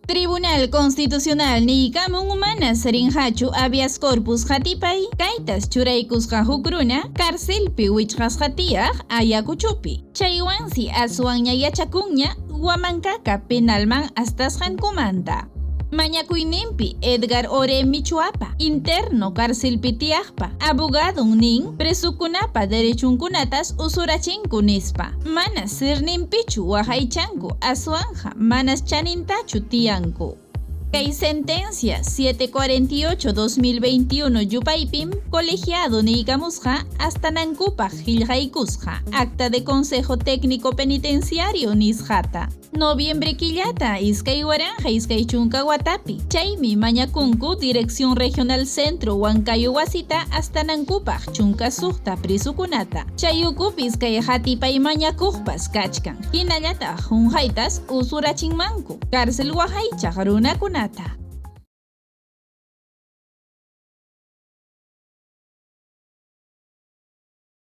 Tribunal Constitucional niykamun manas rinqachu habeas corpus qatipay, kaytas churaykusqa huk runa carcelpi wichqasqa tiyaq Ayacuchopi. Chaywansi aswanña yachakunña Huamancaca penalman astasqankumanta. Mañakuyninpi Edgar Ore Michuapa, interno carcelpi tiyaqpa abogadon nin presukunapa derechunkunatas usurachinku nispa, manas sirninpichu waqaychanku aswanqa manas chanintachu tiyanku. Kay sentencia 748-2021 yupaypim colegiado niykamusqa astanankupaq qillqaykusqa acta de Consejo Técnico Penitenciario nisqata. Noviembre killata 2020 watapi, chaymi mañakunku Dirección Regional Centro Huancayo wasita astanankupaq 16 prisukunata. Chay ukupis kay qatipay mañakuqpas kachkan, hinallataq qunqaytas usurachinmanku cárcel waqaychaq runakunata.